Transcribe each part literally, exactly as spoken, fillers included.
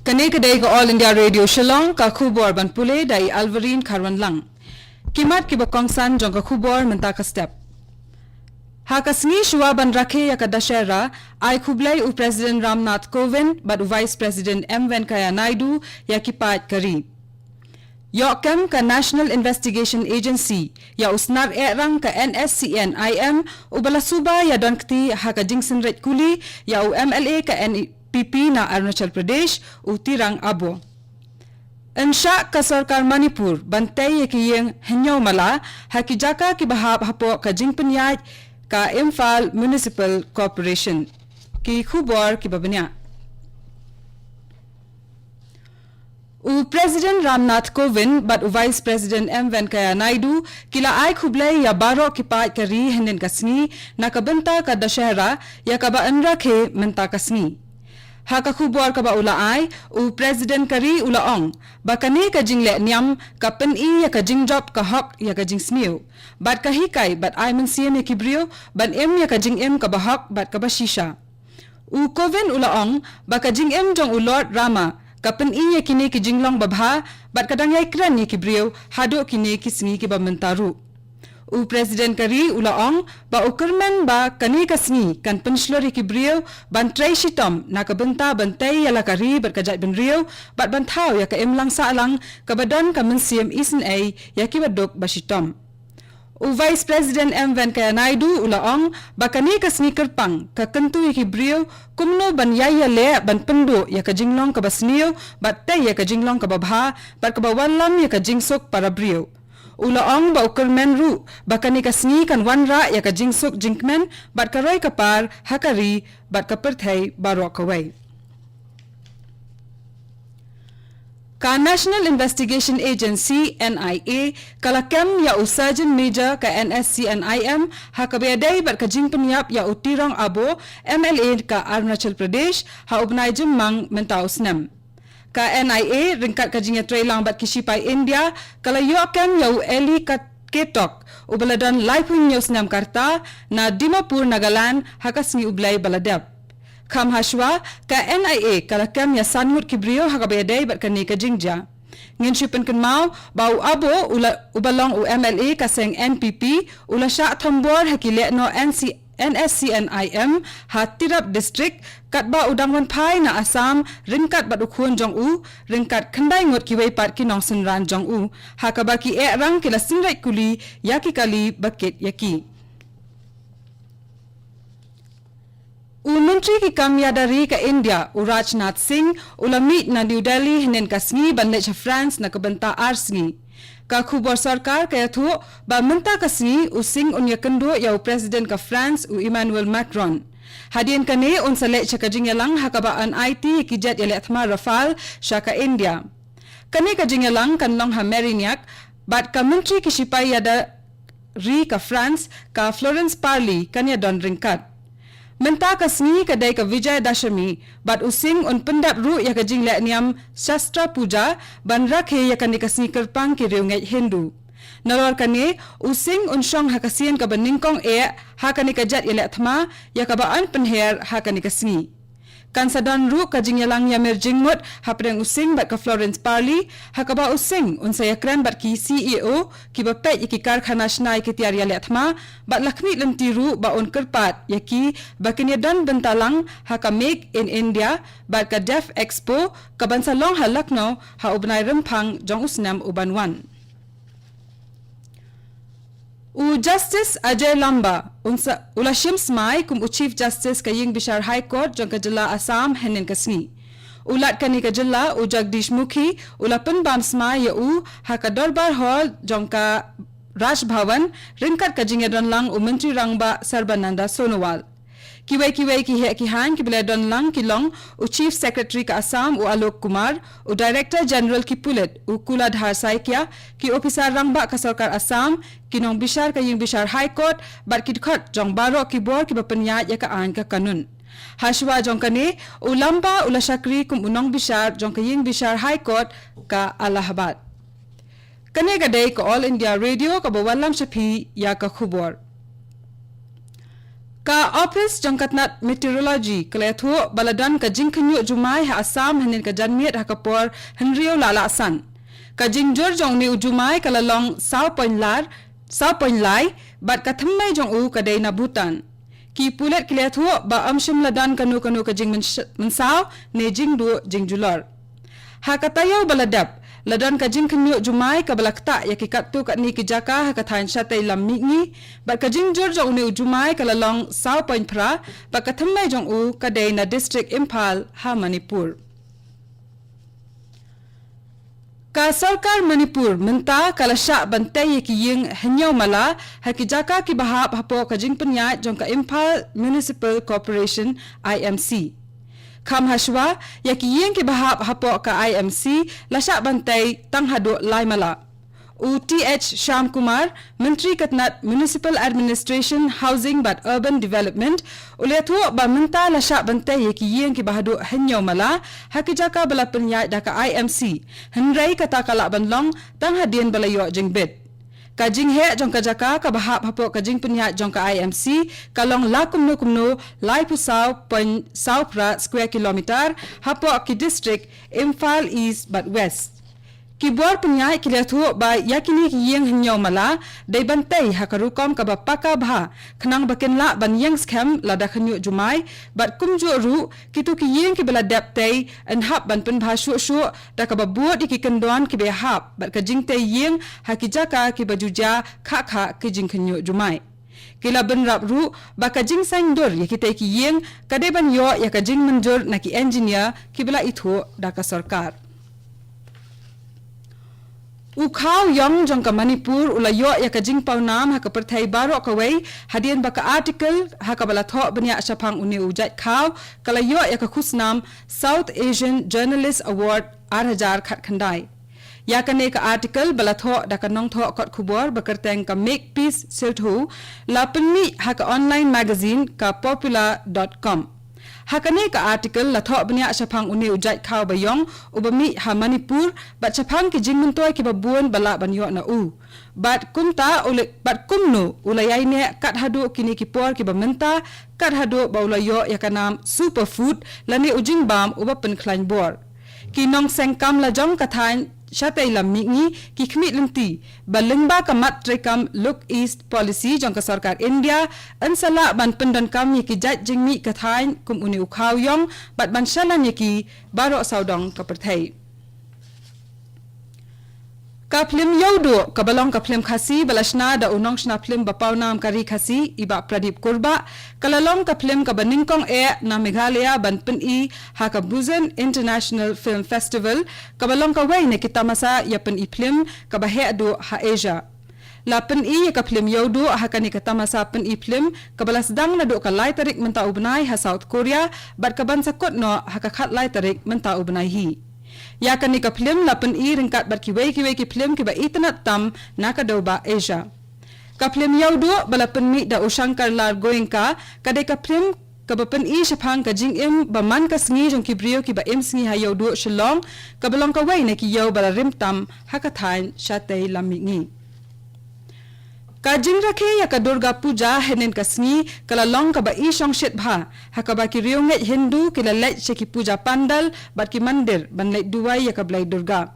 Kane ka dei ka All India Radio Shillong, ka khubor ban pule da i Alvarine Kharwanlang. Ki mat kiba kongsan jong ka khubor mynta ka step. Ha ka sngi shuwa ban rakhe ïa ka Dussehra, ai khublei u President Ramnath Kovind bad u Vice President M Venkaiah Naidu ïa ki paid ka ri. Ïoh kem ka National Investigation Agency ïa u snar ehrang ka N S C N I M uba la suba ïa don kti ha ka jingsynreit kuli ïa u M L A ka N P P na Arunachal Pradesh, u Tirang Abo. Yn shah ka sorkar Manipur ban tei ïa ki ïing hynñiew mala ha ki jaka kiba hap hapoh ka jingpynïaid ka Imphal Municipal Corporation. Ki khubor kiba bniah. U President Ramnath Kovind bad u Vice President M Venkaiah Naidu ki la ai khublei ïa baroh ki paid ka ri hynnin ka sngi na ka bynta ka Dussehra ïa kaba yn rakhe mynta ka sngi. Ha ka khubor kaba u la ai, u President ka ri u la ong ba kane ka jingleh niam ka pyni ïa ka jingjop ka hok ïa ka jingsniew bad ka hikai bad ai mynsiem ïa ki briew ban im ïa ka jingim kaba hok bad kaba shisha. U Kovind u la ong ba ka jingim jong u Lord Rama ka pyni ïa kine ki jinglong babha bad ka dang ïai kren ïa ki briew haduh kine ki sngi kiba mynta ruh. U President ka ri u la ong ba u kyrmen ba kane ka sngi kan pynshlur ïa ki briew ban trei shitom na ka bynta ban tei ïa la ka ri bad ka jaitbynriew bad ban thaw ïa ka imlang sahlang kaba don ka mynsiem isynei ïa kiba duk ba shitom. U Vice President M Venkaiah Naidu u la ong ba kane ka sngi kyrpang ka kyntu ïa ki briew kumno ban ïai ïaleh ban pynduh ïa ka jinglong kaba sniew bad tei ïa ka jinglong kaba bha bad kaba wallam ïa ka jingsuk para briew. U la ong ba u kyrmen ruh ba kane ka sngi kan wanrah ïa ka jingsuk jingkmen bad ka roi ka par ha ka ri bad ka pyrthei baroh kawei. Ka National Investigation Agency, N I A, ka la kem ïa u Surgeon Major ka N S C N I M ha kaba ïadei bad ka jingpynïap ïa u Tirang Abo, M L A ka Arunachal Pradesh, ha u bnai Jymmang mynta u snem. Ka N I A ryngkat ka jingïatreilang bad ki shipai India ka la ïoh kem ïa u Eli Kat- Ketok uba la don laiphew hynñiew snem ka rta na Dimapur, Nagaland, ha ka sngi U Blei ba la dep. Kham hashwa, ka N I A ka la kem ïa san ngut ki briew ha kaba ïadei bad kane ka jingjia. Ngin shu pynkynmaw ba u Abo u la, uba long u M L A ka seng N P P u la shah thombor ha ki lehnoh N C N S C N I M ha Tirap District, katba u dang wan phai na Assam ryngkat bad u khun jong u, ryngkat khyndai ngut kiwei pat ki nongsynran jong u, ha kaba ki ehrang ki la synreit kuli ïa ki kali ba kit ïa ki. U Myntri ki kam ïada ri ka India, u Rajnath Singh, u la mih na New Delhi hynnin ka sngi ban leit sha France na ka bynta ar sngi. Ka khubor sorkar ka ïathuh ba mynta ka sngi u Singh un ïakynduh ïa u President ka France u Emmanuel Macron. Hadien kane un sa leit sha ka jingïalang ha kaba yn aiti ïa ki jet ïaleh thma Rafale sha ka India. Kane ka jingïalang kan long ha Mérignac bad ka Myntri ki shipai ïada ri ka France ka Florence Parly kan ïadon ryngkat. Mynta ka sngi ka dei ka Vijay Dashami bad u Singh un pyndep ruh ïa ka jingleh niam Shastra Puja ban rakhe ïa kane ka sngi kyrpang ki riewngeit Hindu. Nalor kane, u Singh un shong ha ka sien kaba nyngkong eh ha kane ka jet ïaleh thma ïa kaba yn pynher ha kane ka sngi. Kan sa don ruh ka jingïalang ïamir jingmut hapdeng u Singh bad ka Florence Parly, ha kaba u Singh un sa ïakren bad ki C E O kiba peit ïa ki karkhana shna ïa ki tiar ïaleh thma bad la khmih lynti ruh ba un kyrpad ïa ki ba kin ïadon bynta lang ha ka Make in India bad ka Dev Expo kaban sa long ha Lucknow ha u bnai Rymphang jong u snem uban wan. U Justice Ajay Lamba un sa, u la shim smai kum u Chief Justice ka Ïing Bishar High Court jong ka jylla Assam hynnin ka sngi. U Lat kane ka jylla, u Jagdish Mukhi, u la pynbam smai ïa u ha ka Dorbar Hall jong ka Raj Bhavan ryngkat ka jingïadon lang u Myntri Rangbah Sarbananda Sonowal. Kiwei kiwei ki heh ki haiñ kiba la don lang ki long u Chief Secretary ka Assam u Alok Kumar, u Director General ki pulit u Kuladhar Saikia, ki ophisar rangbah ka sorkar Assam, ki nongbishar ka Ïing Bishar High Court bad ki dkhot jong baroh ki bor kiba pynïaid ïa ka aiñ ka kanun. Hashwa jong kane, u Lamba u la shakri kum u nongbishar jong ka Ïing Bishar High Court ka Allahabad. Kane ka dei ka All India Radio kaba wallam sha phi ïa ka khubor. Ka Office jong ka tnat Meteorology ka la ïathuh ba la don ka jingkhynñiuh jumai ha Assam hynnin ka janmiet ha ka por hynriew la lah san. Ka jingjur jong une u jumai ka la long saw point lar, saw point lai, bad ka thymmei jong u ka dei na Bhutan. Ki pulit ki la ïathuh ba ym shym la don kano kano ka jingmynsaw ne jingduh jingjulor. Ha ka taïew ba la dep, la don ka jingkhynñiuh jumai kaba la ktah ïa ki katto katne ki jaka ha ka thaiñ shatei lam mihngi, bad ka jingjur jong une u jumai ka la long saw point phra, bad ka thymmei jong u ka dei na district Imphal ha Manipur. Ka sorkar Manipur mynta ka la shah ban tei ïa ki ïing hynñiew mala ha ki jaka kiba hap hapoh ka jingpynïaid jong ka Imphal Municipal Corporation, I M C. Kham hashwa, ïa ki ïing kiba hap hapoh ka I M C la shah ban tei tang haduh lai mala. U T H Shyam Kumar, Myntri ka tnat Municipal Administration, Housing bad Urban Development, u la ïathuh ba mynta la shah ban tei ïa ki ïing kiba haduh hynñiew mala ha ki jaka ba la pynïaid da ka I M C, hynrei kata ka lah ban long tang hadien ba la ïoh jingbit. Ka jingheh jong ka jaka kaba hap hapoh ka jingpynïaid jong ka I M C ka long la kumno kumno laiphew saw point saw phra square kilometer hapoh ki district Imphal East bad West. Ki bor pynïaid ki la ïathuh ba ïa kine ki ïing hynñiew mala dei ban tei ha ka rukom kaba paka bha, khnang ba kin lah ban ïeng skhem lada khynñiuh jumai, bad kumjuh ruh kito ki ïing kiba la dep tei yn hap ban pynbha shuh shuh da kaba bud ïa ki kyndon kiba ïahap bad ka jingtei ïing ha ki jaka kiba ju jia khah khah ki jingkhynñiuh jumai. Ki la bynrap ruh ba ka jingsaiñdur ïa kitei ki ïing ka dei ban ïoh ïa ka jingmynjur na ki engineer kiba la ithuh da ka sorkar. U khaw ïong jong ka Manipur u la ïoh ïa ka jingpawnam ha ka pyrthei baroh kawei, hadien ba ka article ha kaba la thoh bniah shaphang une u jait khaw ka la ïoh ïa ka khusnam South Asian Journalist Award ar hajar khatkhyndai. Ïa kane ka article ba la thoh da ka nongthoh kot khubor ba kyrteng ka Makepeace Siltho la pynmih ha ka online magazine ka popular dot com. Ha kane ka article la thoh bniah shaphang une u jait khaw ba ïong uba mih ha Manipur, bad shaphang ki jingmyntoi kiba bun ba lah ban ïoh na u. Bad kumta u la, bad kumno u la ïaineh kat haduh kine ki por kiba mynta, kat haduh ba u la ïoh ïa ka nam superfood lane u jingbam uba pynkhlaiñ bor. Ki nongseng kam lajong ka thaiñ shatei lam mihngi ki khmih lynti ba lyngba ka mat treikam Look East Policy jong ka sorkar India, yn sa lah ban pyndonkam ïa ki jait jingmih ka thaiñ kum une u khaw ïong bad ban shalan ïa ki baroh sawdong ka pyrthei. Ka phlim Ïewduh, kaba long ka phlim Khasi ba la shna da u nongshna phlim ba pawnam ka ri Khasi, i Bah Pradip Kurbah, ka la long ka phlim kaba nyngkong eh na Meghalaya ban pyni ha ka Busan International Film Festival, kaba long kawei na ki tamasa ïa pyni phlim kaba heh duh ha Asia. La pyni ïa ka phlim Ïewduh ha kane ka tamasa pyni phlim kaba la sdang naduh ka lai tarik mynta u bnai ha South Korea, bad kaban sa kut noh ha ka khatlai tarik mynta u bnai hi. Ïa kane ka phlim la pyni ryngkat bad kiwei kiwei ki phlim kiba itynnad tam na ka dewbah Asia. Ka phlim Ïewduh ba la pynmih da u Shankar Lal Goenka, ka dei ka phlim kaba pyni shaphang ka jingim ba man ka sngi jong ki briew kiba im sngi ha Ïewduh Shillong, kaba long kawei na ki ïew ba la rim tam ha ka thaiñ shatei lam mihngi. Ka jingrakhe ïa ka Durga Puja hynnin ka sngi ka la long kaba i shongshit bha, ha kaba ki riewngeit Hindu ki la leit sha ki puja pandal bad ki mandir ban leit duwai ïa ka Blei Durga.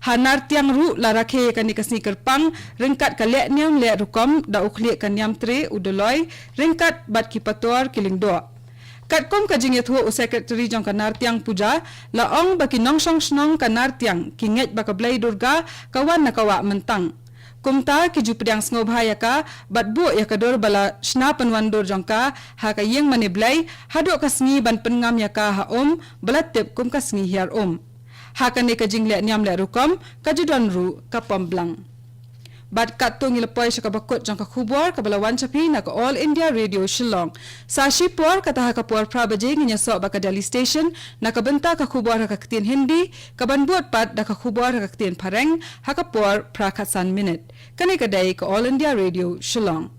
Ha Nartiang ruh la rakhe ïa kane ka sngi kyrpang ryngkat ka leh niam leh rukom da u khlieh ka niam tre u Doloi ryngkat bad ki pator ki lyngdoh. Katkum ka jingïathuh u Secretary jong ka Nartiang Puja, la ong ba ki nongshong shnong ka Nartiang ki ngeit ba ka Blei Durga ka wan na ka wah myntang. Kumta ki ju pdiang sngewbha ïa ka bad buh ïa ka dur ba la shna pynwandur jong ka ha ka ïing mane Blei haduh ka sngi ban pynngam ïa ka ha um ba la tip kum ka sngi hiar um. Ha kane ka jingleh niam leh rukom ka ju don ruh ka pom blang. Bad katto ngi la poi sha kaba kut jong ka khubor kaba la wan sha phi na ka All India Radio Shillong. Sa shipor kata ha ka por phra baje ngin ïasoh bad ka Delhi Station na ka bynta ka khubor ha ka ktien Hindi, kaban bud pat da ka khubor ha ka ktien Phareng ha ka por phra khatsan minit. Kane ka dei ka All India Radio Shillong.